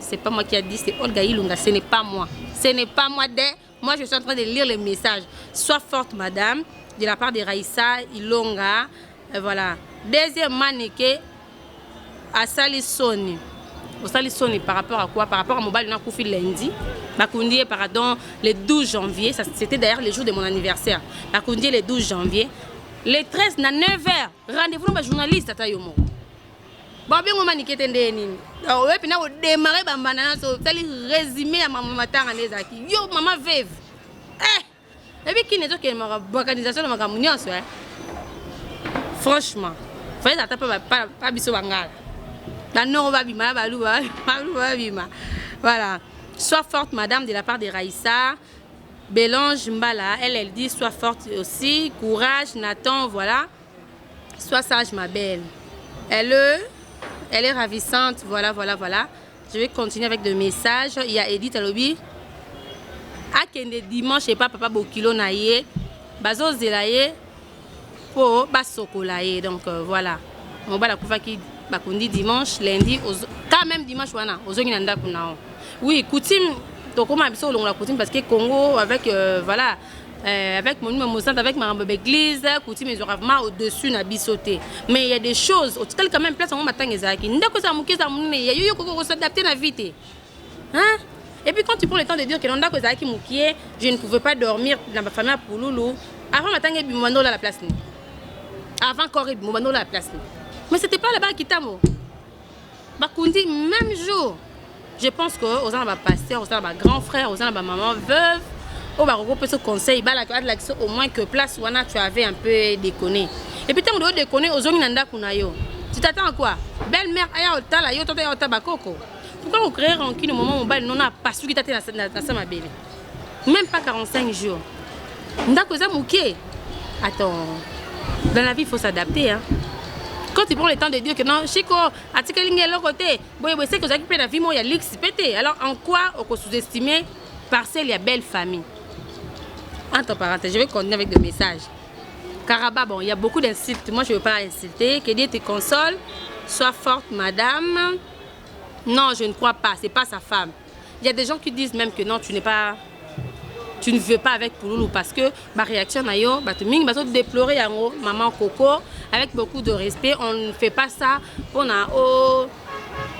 C'est pas moi qui a dit, c'est Olga Ilunga, ce n'est pas moi, ce n'est pas moi de moi, je suis en train de lire les messages. Sois forte madame, de la part de Raissa Ilonga. Et voilà. Deuxième maneke asali soni. Osali soni par rapport à quoi? Par rapport à mobali na kufi lundi. Bakundi ye, pardon, le 12 janvier, ça c'était d'ailleurs le jour de mon anniversaire. Bakundi ye le 12 janvier. Le 13 na 9h, rendez-vous na ba journaliste ata yo moko. Babengo manike te ndenge nini? Donc oye pena ko démarrer ba mbanda na so sali résumé ya mama matanga nde ezalaki. Yo mama veuve. Eh! Ebi kini ezokende maka balkanisation na makambo nyonso eh. Franchement, fallait ata pa pa, pa biso bangala. Ba noro babima baluba, baluba babima. Voilà. Sois forte madame de la part de Raïssa. Belange Mbala, elle, elle dit sois forte aussi, courage, Nathan, voilà. Sois sage ma belle. Elle, elle est ravissante, voilà, voilà, voilà. Je vais continuer avec des messages. Il y a Edith Alobi. Akende dimanche et pas papa Bokilo na ye. Bazozela ye po basokola ye. Donc euh, voilà. Mobala akufaki bakundi dimanche, lundi, quand même dimanche wana ozongi na ndako na yo. Oui, coutume tokoma biso kolongola coutume parce que Congo avec euh, voilà euh, avec molimo mosantu, avec makambo ya baeglise, coutume ezwaka vraiment au-dessus na biso te. Mais il y a des choses otikali quand même place yango, matanga ezalaki, ndako ezala moke, ezala monene, ya yo yo koki kos'adapter na vie te, hein? Et puis quand tu prends le temps de dire que ndako ezalaki mokie, je ne pouvais pas dormir na bafamille ya pululu avant matanga ebima, bando olala place nini? Avant corps ebima, bando olala place nini? Mais c'était pas là-bas, Kitambo, bakundi même jour. Je pense que oza na bapasteur, oza na bagrand frère, oza na bamaman veuve oyo bakoki kopesa conseil, balakisa au moins que place wana tu avais un peu déconné. Et puis ntango odéconné, ozongi na ndako na yo, tu t'attends à quoi? Belle mère aya otala yo, tata aya ota bakoko. Pourquoi ocréer rancune au moment mobali nona apasuki tate na sa mabele, même pas 45 jours, ndako eza moke? Attends, dans la vie il faut s'adapter, hein. Quand tu prends le temps de dire que non, Chico atikeli ngai eloko te, boye boye, seke ozalaki mpe na vie moko ya luxe mpe te. Alors en quoi okosous-estimer parcelle ya belle famille? Entre parenthèses, je vais continuer avec des messages. Karaba, bon, il y a beaucoup d'insultes, moi je ne veux pas insulter. Que Dieu te console, sois forte madame. Non, je ne crois pas, c'est pas sa femme. Il y a des gens qui disent même que non, tu n'es pas, tu ne veux pas avec Pululu parce que ma réaction na yo, bato mingi bazo déplorer yango. Maman Coco, avec beaucoup de respect, on ne fait pas ça mpona o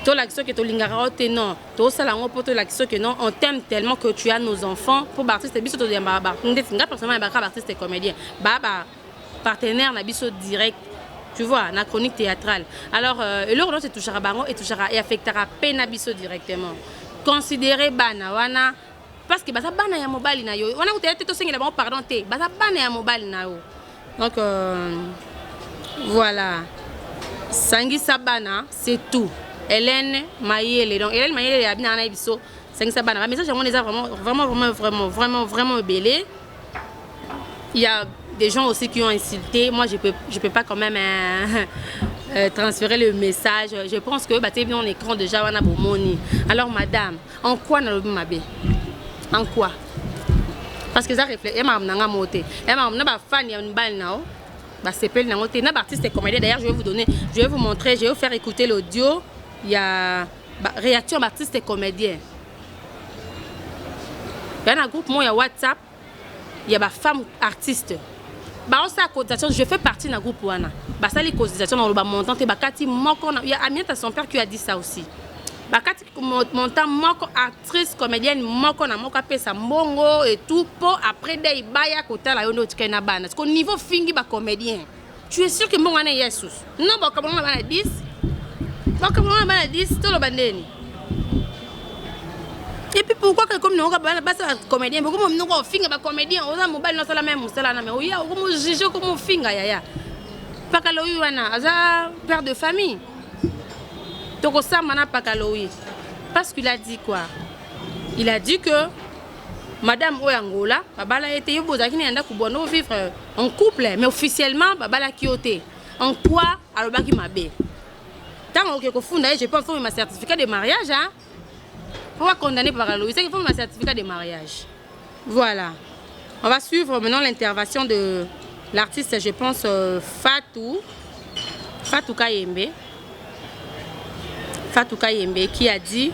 tolakisa ke tolingaka yo te. Non, tosala yango mpo tolakisa ke non, on t'aime tellement que tu as nos enfants. Mpo baartiste biso toyambaka, ndeti nga personnellement yambaka baartiste comédien, ba ba partenaire na biso direct, tu vois, na chronique théâtrale. Alors eloko nyonso etouchaka bango, etouchaka, eaffectaka mpe na biso directement. Considérer bana wana parce que baza bana ya mobali na yo wana, kuta te tosengela bango pardon te, baza bana ya mobali na yo. Donc voilà, sangisa bana, c'est tout. Hélène Mayele, donc Hélène Mayele ya bina na biso, sangisa bana. Bamessage yango eza vraiment vraiment vraiment vraiment vraiment vraiment ebele. Il y a des gens aussi qui ont insulté. Moi, je peux pas quand même transférer le message. Je pense que bah, bien en écran déjà, wana bomoni. Alors, madame, en quoi nalobi mabe? En quoi? Parce que ça reflète. Et ma nanga moté. Et ma na ba fan ya mibali nao. Basepeli nango te na baartiste comédien. D'ailleurs, je vais vous donner, je vais vous montrer, je vais vous faire écouter l'audio. Il y a ba, réaction baartiste comédien. Il y a un groupe moi, il y a WhatsApp, il y a ba femme artiste baosala cotisation. Je fais partie na groupe wana. Basali cotisation na koloba montant te, bakati moko. Il y a Aminata son père qui a dit ça aussi. Bakati montant moko, actrice comédienne moko na moko apesa mbongo et tout, mpo après dei baya kotala yo nde otikali na bana. Parce qu'au niveau fingi bacomédien, tu es sûr que mbongo wana eya susu? Non, bakabongo na bana 10, bakabongo na bana 10, toloba ndeni? Et puis pourquoi que comme nous bana basa comédien, beaucoup minoko ofinga ba comédien, oza mobali nosala même mosala na mais oya okomo juge, okomo finga yaya Pakalowi wana aza père de famille. Tokosamba na Pakalowi parce qu'il a dit quoi? Il a dit que madame oyo Angola babala ye te. Yo bozalaki na ndako bwando vivre en couple, mais officiellement babalaki yo te. En quoi alobaki mabe? Ntango oke kofunda ye, je pense faut ma certificat de mariage, hein? Faut pas condamner par la loi, c'est qu'il faut ma certificat de mariage. Voilà. On va suivre maintenant l'intervention de l'artiste, je pense, euh, Fatou. Fatou Kayembe. Fatou Kayembe qui a dit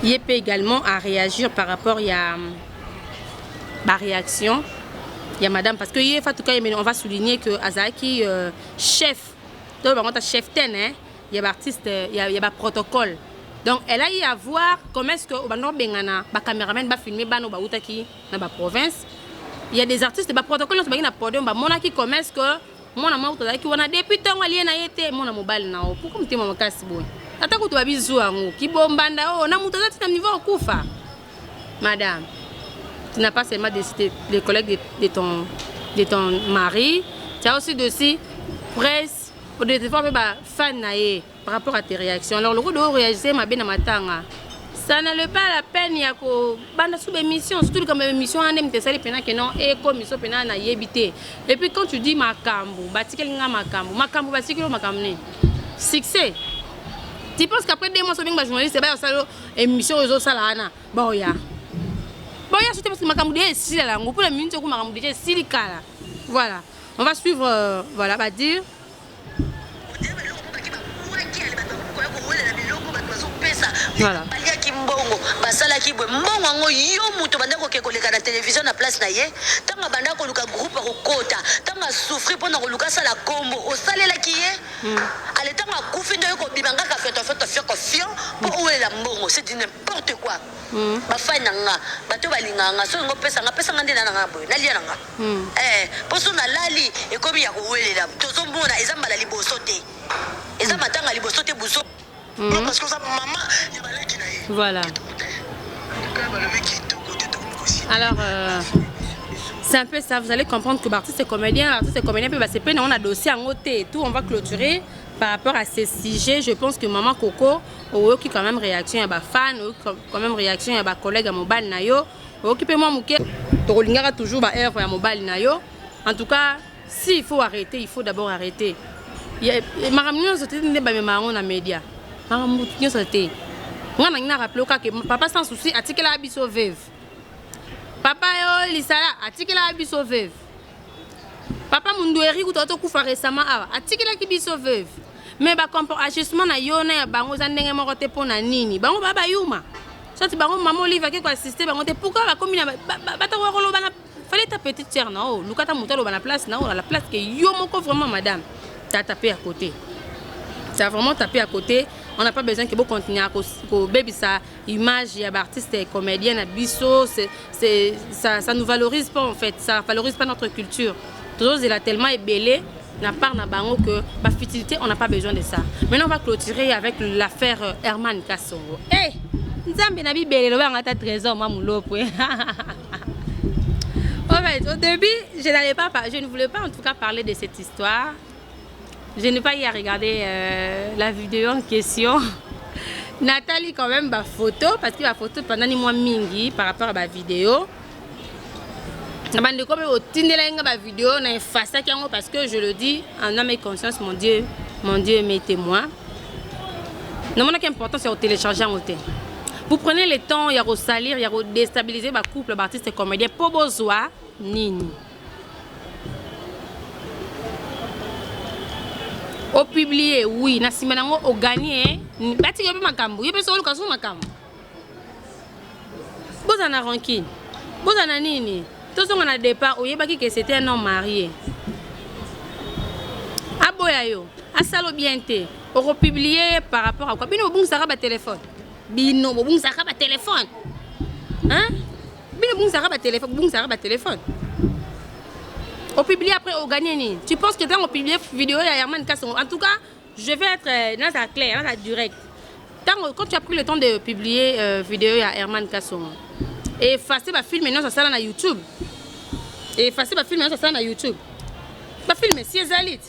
il peut également à réagir par rapport à ma réaction. Il y a madame, parce que hier, Fatou Kayembe, on va souligner que Azaki, euh, chef, donc, chef ten, hein, il y a artiste, il y a, il y a protocole. Donc, elle a eu à voir comment est-ce que bando bengana, ba caméraman ba filmer bano ba utaki na ba province. Il y a des artistes ba protocole ba na podium ba monaki comment est-ce que mwana mwa tozalaki wana depuis ntango alie na ye te mwana mobali na yo pourquoi motema makasi boye ata kutu babizu yango kibombanda oyo na moto aza ti na niveau okufa madame tu n'as pas seulement décidé les collègues de, de, ton, de ton mari tu as aussi dossier presse odevoir mpe bafan na ye par rapport à tes réactions. Alors, le de réagir mabe na matanga. Ça n'a pas la peine ya ko banda sous émission, surtout comme émission ande mtesali pena que non et comme émission pena na yebité. Et puis quand tu dis makambo, batikeli nga makambo, makambo batikeli makambo ne. Succès. Tu penses qu'après deux mois, so benga journaliste ba salo émission ozo sala wana. Bon ya. Bon ya surtout parce que makambo de esila lango pour la minute ko makambo déjà esili kala. Voilà. On va suivre euh, voilà, va dire Voilà. Baliaki mbongo basalaki boye mbongo yango yo moto obanda koke koleka na televizio na place na ye ntango abanda koluka groupe akokota ntango asouffrir mpo na koluka asala kombo osalelaki ye mm. ale ntango akufi nde oye kobima ngaka fiotofioto fioko fio mpo mm. owelela mbongo c'est du n'importe quoi mm. bafani na nga bato balingaka nga soki ngo pesa nga pesa nga nde na na nga boye nalia na nga mm. eh, mpo so nalali ekomi ya kowelela tozomona eza mbala liboso te eza mm. matanga liboso te buso mm. parce que oza mama ya baleki na ye voilà alors euh, c'est un peu ça vous allez comprendre que l'artiste est comédien l'artiste est comédien peut passer peine on a dossier en côté et tout on va clôturer par rapport à ces sujets je pense que maman Coco oyoki quand même réaction ya ba fan oyoki quand même réaction ya ba collègue ya mobali na yo oyoki mpe mwa moke tokolingaka toujours ba œuvre ya mobali na yo en tout cas si il faut arrêter il faut d'abord arrêter makambo nyonso te nde bamema yango na média makambo nyonso te nga nangi na rappele kaka papa sans souci atikelaka biso veuve papa yo lisala atikelaka biso veuve papa mundueri kutu atokufa récemment awa atikelaki biso veuve mais baajustement na yo na ya bango eza ndenge moko te mpo na nini bango ba bayuma soki bango mama olive ake koassiste bango te pourquoi bakomi na batakoka koloba na fallait ta petite sœur na oyo luka ata moto aloba na place na oyo na place ke yo moko vraiment madame t'as tapé à côté t'as vraiment tapé à côté on n'a pas besoin que bo continuer à kobebisa image ya baartiste et comédien na biso c'est, c'est, ça, ça nous valorise pas en fait ça valorise pas notre culture tozozela tellement ebele na part na bango que ba futilité on n'a pas besoin de ça maintenant on va clôturer avec l'affaire euh, Herman Kasongo eh hey, nzambe na bibele loba yanga ata trésor mwa mulopwe En fait, au début, je n'allais pas, je ne voulais pas en tout cas parler de cette histoire. Je n'ai pas eu à regarder euh, la vidéo en question. Nathalie quand même ba photo parce que ba photo pendant ni moi mingi par rapport à ba vidéo. Na bandeko mpe otindelaki nga ba vidéo na effacaki yango parce que je le dis en âme et conscience mon Dieu, mon Dieu m'est témoin. Namonaki importance ya kotélécharge yango te. Vous prenez le temps ya kosalir ya kodestabiliser ba couple ba artiste comédien mpo bozwa nini? opublie oui na nsima nango oganie batiki yo mpe makambo yo mpe soki oluka so makambo bozala na rancune bozala na nini tozonga na départ oyebaki ke c'était un homme marié aboya yo asalo bien te okopublie par rapport à quoi bino bobungisaka batelefone bino bobungisaka batelefone hein bino bobungisaka batelefone bobungisaka batelefone opublie après oganye nini tu penses que ntango opublie vidéo ya Herman Kasongo en tout cas je vais être euh, naza clair naza direct ntango quand tu as pris le temps de publier euh, vidéo ya Herman Kasongo efface bafilme nyonso asala na YouTube efface bafilme nyonso asala na YouTube bafilme si ezali ti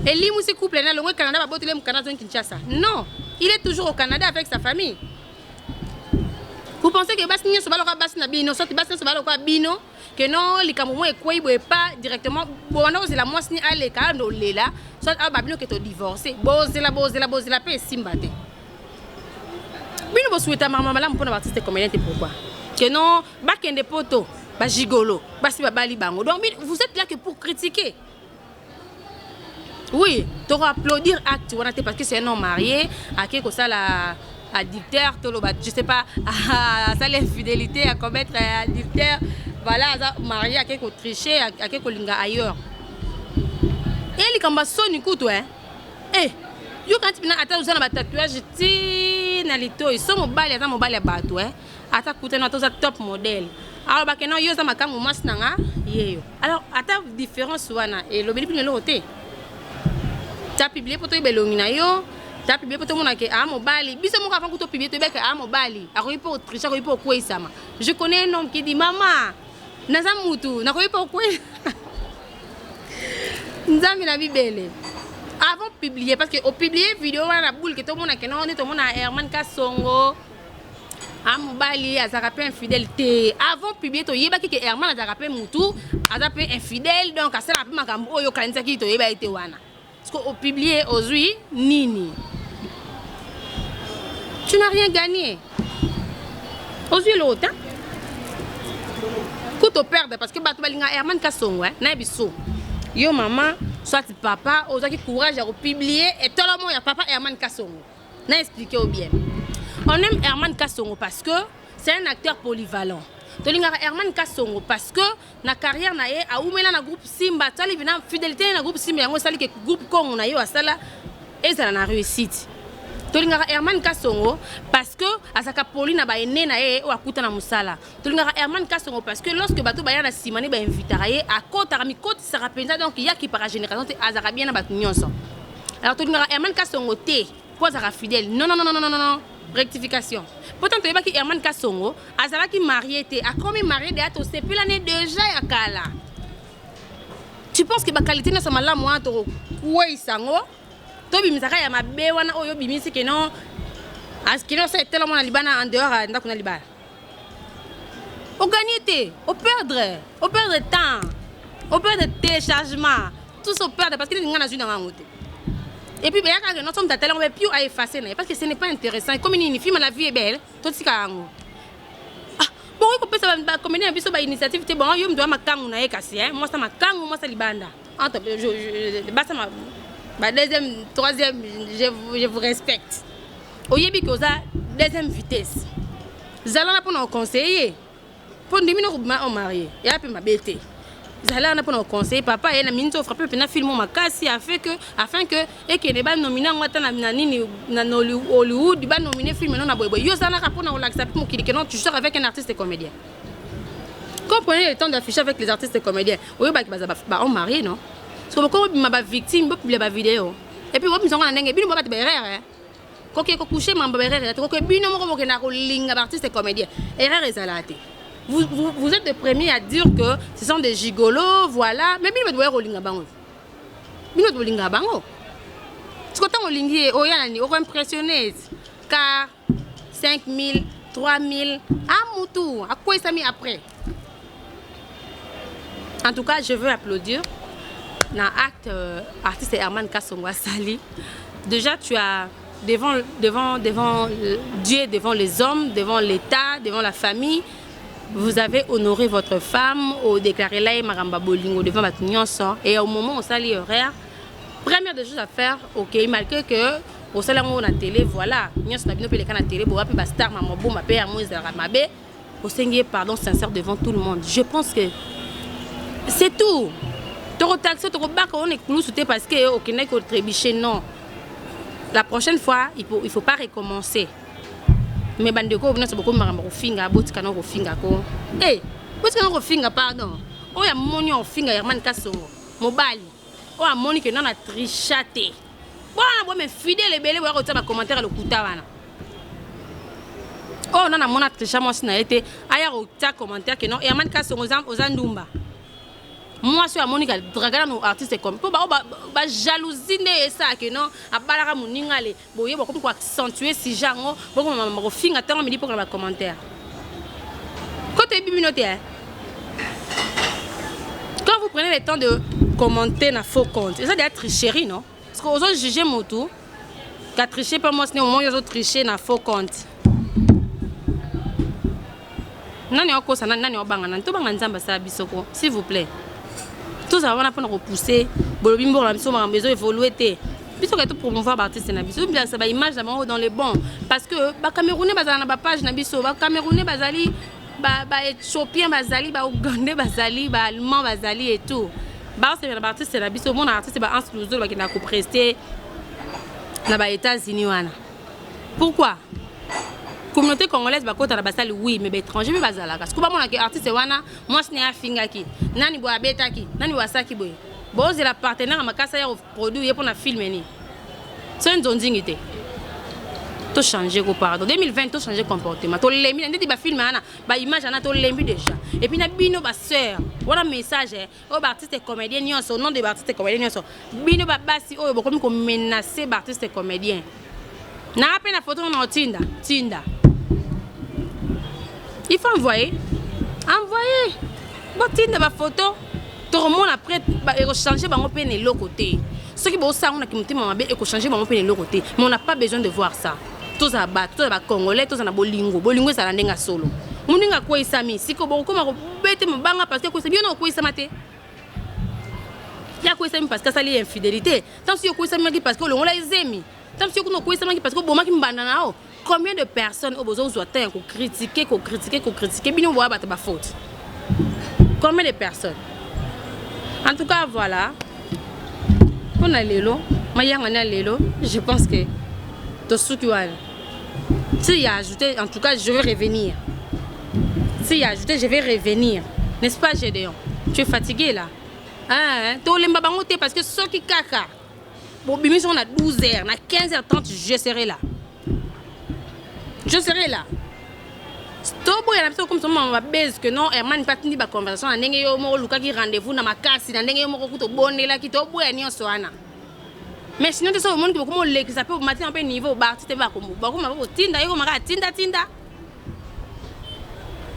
elimwisi couple na longwe Canada baboteli ye mokanda azongi Kinshasa non il est toujours au Canada avec sa famille Vous pensez que basi nyonso baloka basi na bino, soki basi nyonso baloka bino, Que non, likambo moko ekwei boye pas directement bobanda kozela mwasi ni aleka ando olela soit aloba bino ke todivorce. Bozela bozela bozela mpe esimba te. Bino bosouhaita makambo malamu mpona baartiste comédien te pourquoi? Que non, bakende poto bagigolo basi babali bango. Donc vous êtes là que pour critiquer. Oui, toko applaudir acte wana te parce que c'est un homme marié, ake kosala adultère toloba je sais pas asali infidélité à commettre adultère, voilà aza marié ake ko tricher ake kolinga ailleurs. Et likambo ya soni kutu eh. Eh, yo kanti pina ata oza na ba tatouage ti na litoyi so mobali aza mobali ya bato eh. Ata kutana ata oza top modèle. Alors bakena yo oza makangu mwasi na nga yeyo. Alors ata différence wana elobeli bino eloko te. Ta publier po toyeba elongi na yo, ta publier po tomona ke a mobali. Biso moko avant kuto publier toyeba ke a mobali. Akoki po tricher, akoki po kweyisama. Je connais un homme qui dit maman, naza mutu, nakoki po kwe. Nzambe na bibele. Avant publier parce que au publier vidéo wana na boule ke tomona ke non, tomona Herman Kasongo. A mobali azalaka mpe infidèle te. Avant publier toyebaki ke Herman azalaka mpe mutu, aza mpe infidèle, donc asalaka mpe makambo oyo okanisaki toyeba ye te wana. Parce que opublier ozwi nini? Tu n'as rien gagné. Ozwi eloko te. Kutu operdre parce que bato balinga Herman Kasongo eh, na biso. Yo mama, soit papa, ozwaki courage ya kopublier etolomo ya papa Herman Kasongo. Na expliquer au bien. On aime Herman Kasongo parce que c'est un acteur polyvalent. Tolingaka Herman Kasongo parce que na carrière na ye aumela na groupe Simba, tali bina fidélité na groupe Simba yango esali ke groupe Congo na ye asala ezala na réussite. Tolingaka Herman Kasongo parce que azaka poli na ba aîné na ye oyo akuta na musala. Tolingaka Herman Kasongo parce que lorsque bato baya na sima ne ba invitaka ye akotaka mikotisaka penza, donc yakipaka génération te, azaka bien na bato nyonso. Alors tolingaka Herman Kasongo te po azaka fidèle. Non non non non non non, rectification. Pourtant toyebaki Herman Kasongo azalaki marié te, akomi marié deja tosepela ne déjà ya kala. Tu penses que ba qualité nyonso malamu wana tokokweyisa yango, tobimisaka ya mabe wana oyo obimisi ke non, askino osala etela mwana libana en dehors ya ndako na libala. Ogagner te, operdre, operdre temps, operdre téléchargement, tout ça operdre parce que nga nazwi na ngango te. Et puis bayaka ke non somme tatala ngo pio a effacer na parce que ce n'est pas intéressant. Comme nini film la vie est belle, totika yango. Ah, bon ko pesa ba comédien biso ba initiative te, bon yo mdo makangu na ye kasi hein, moi ça makangu, moi ça libanda. Entre je basa ma ba deuxième, troisième, je vous respecte. Oyebi ke oza deuxième vitesse. Zala na pona conseiller. Po ndimi no kobima o marié. Ya pe mabe te. Zala na pona conseiller papa ye na minzo frapper pe na film makasi afin que ekende ba nominer ngo ata na nini na Hollywood ba nominer film non na boye boye. Yo zala ka pona kolakisa pe mokili que non tu sors avec un artiste comédien. Quand prenez le temps d'afficher avec les artistes comédiens, oyo ba baza ba homme marié non? Parce que beaucoup bima ba victime, bo publier ba vidéo. Et puis bo misonga na ndenge bino ba ba erreur hein. Koke ko coucher mamba erreur ya koke bino moko bokenda ko linga ba artiste comédien. Erreur ezala te. Vous êtes les premiers à dire que ce sont des gigolos, voilà. Mais bino ba ko linga bango. Bino ba linga bango. Parce que tango lingi oya nani oko impressionner car 5000, 3000 à mutu, à quoi ça mis après. En tout cas, je veux applaudir na acte artiste Herman Kasongo asali. Déjà tu as devant Dieu, devant les hommes, devant l'État, devant la famille, vous avez honoré votre femme au déclaré là Maramba Bolingo devant bato nyonso. Et au moment où osali horaire, première des choses à faire, ok, malgré que osali yango na télé, voilà, nyonso na bino pe leka na télé, boya pe ba star ma mobomba pe yango ezalaka mabe, osengi ye pardon sincère devant tout le monde. Je pense que c'est tout. Toko taxer, toko baka on est clous parce que okendaki ko trébucher, non. La prochaine fois, il faut pas recommencer. Mais bandeko bino so bokomi makambo kofinga, botika na kofinga ko. Eh, botika na kofinga pardon. Oyo amoni ofinga Herman Kasongo, mobali. Oyo amoni ke nana tricha te. Bwana bo me fidèle ebele boya kotia ba commentaire lokuta wana. Oyo nana mona tricha mwasi na ye te, aya kotia commentaire ke non Herman Kasongo oza ndumba. Mwasi oyo amoni ka draga nanu artiste comme po ba ba jalousie nde esala ke non abalaka moninga le boye bokomi ko accentuer sujet yango bokoma mama kofinga ntango midi pokona ba commentaire. Koto yebi bino te hein. Quand vous prenez le temps de commenter na faux compte, eza deya tricherie, non? Parce que ozo juger motu ka tricher pa mwasi ne, omoni ozo tricher na faux compte. Nani akosa nani? Nani obanga nani? Tobanga Nzambe asala biso ko, s'il vous plaît. Tozala wana mpona kopousser. Bolobi mboka na biso makambo ezo évolue te. Biso kaka topromouvoir baartiste na biso, tobilakisa baimage na bango dans les bons, parce que bacamerounais bazala na bapage na biso, bacamerounais bazali, baéthiopien bazali, baougandais bazali, baallemand bazali et tout. Baosepela baartiste na biso. Omona artiste ba Anse Luzolo bakendaka koprester na baÉtats-Unis wana. Pourquoi communauté congolaise bakota na basali? Oui, mais baétranger mpe bazalaka. Siko bamonaka artiste wana, mwasi na ye afingaki nani boye, abetaki nani boye, asaki boye, bozela partenaire ya makasi ya koproduire ye mpona film nini? So nzonzingi te. Tochange ko, pardon. 2020, tochange comportement. Tolembi na ndeti bafilm wana, baimage wana, tolembi déjà. Et puis na bino basœur wana, message oyo, baartiste comédien nyonso, au nom de baartiste comédien nyonso, bino babasi oyo bokomi komenacer baartiste comédien, naa mpe na photo na otinda tinda, il faut envoyer, envoyer, botinda bafoto, tokomona après. Ekochange bango mpe na eloko te. Soki bosala ngo na motema mabe, ekochange bango mpe na eloko te. Mais on n'a pas besoin de voir ça. Tozala bato, tozala bacongolais, tozala na bolingo. Bolingo ezala ndenge ya solo. Moninga akweyisami, siko bokokoma kobete mabanga parce que akweyisami. Yo na okweyisama te. Ye akweyisami parce que asali infidélité. Ntango soki okweyisamaki parce que olongola ezemi, ntango soki kuna okweyisamaki parce que obomaki mbanda na yo. Combien de personnes oyo bozozwa temps ya kocritiquer, kocritiquer, kocritiquer? Bino boya bato bafaute. Combien de personnes? En tout cas, voilà mpona lelo, mayangani ya lelo. Je pense que tosuki wana. Si y a ajouté, en tout cas, je vais revenir. Si y a ajouté, je vais revenir, n'est-ce pas? Gédéon, tu es fatigué là, hein? Tolemba bango te, parce que soki kaka bobimisi ngo na 12 heures, na 15 h 30, je serai là, je serai là. Toboya na biso comme mama babese que non, Herman mpe atindi baconversation na ndenge yo moko olukaki rendez-vous na makasi, na ndenge yo moko kuta obondelaki. Toboya nyonso wana. Mais sinon te, soki omoniki bokoma olekisa mpe matina mpe niveau, baartiste bakoma mpe kotinda ye, komaka atindatinda.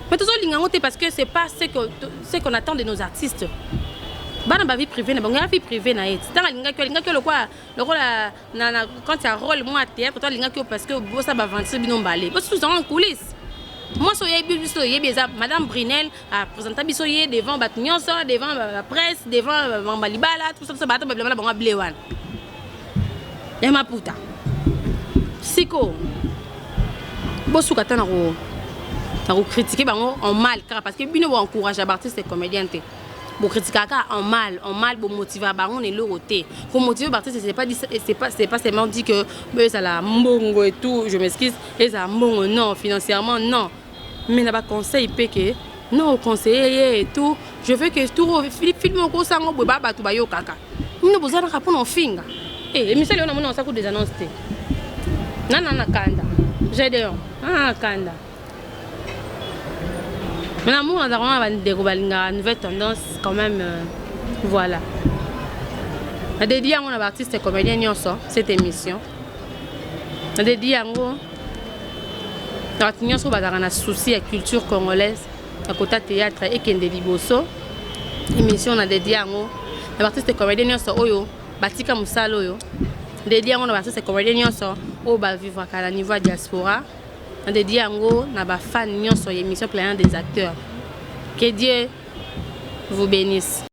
Mais tozolinga yango te, parce que c'est pas ce qu'on attend de nos artistes. Bana ba vie privée na bango, ya vie privée na ye. Ntango alingaki, alingaki lokola lokola na quand ya rôle mwa théâtre to alingaki yo, parce que bosa baventure bino mbale bosusu en coulisse. Mwasi oyebi, biso oyebi, eza madame Brinel. Apresenta biso ye devant bato nyonso, devant la presse, devant balibala, tout ça, tout ça. Bato babilamba na bango able wana ya maputa. Siko bosuka ata na kocritiquer bango en mal kaka, parce que bino boencourage baartiste comédien te. Bocritiquaka kaka en mal, en mal. Bomotiva bango na eloko te. Komotiver baartiste, c'est pas seulement dit que ezala mbongo et tout. Je m'excuse, ezala mbongo, non, financièrement, non, mais na baconseil mpe ke non, conseiller ye et tout. Je veux que tout film okosango boye, ba bato bayokaka bino bozalaka mpona ofinga. Émission leo namoni osaku des annonces te. Nana na kanda, Gédéon, nana na kanda. Mais namour nazalaka wana, bandeko balingaka nouvelle tendance quand même. Voilà, nadédier yango na baartiste comédien nyonso, cette émission. Nadédier yango na bato nyonso oyo bazalaka na souci ya culture congolaise, na kota théâtre ekende liboso. Émission nadédier yango na baartiste comédien nyonso oyo batika mosala oyo. Nadédier yango na baartiste comédien nyonso oyo bavivraka na niveau ya diaspora. Nadédier yango na bafan nyonso ya émission Planète des acteurs. Que Dieu vous bénisse.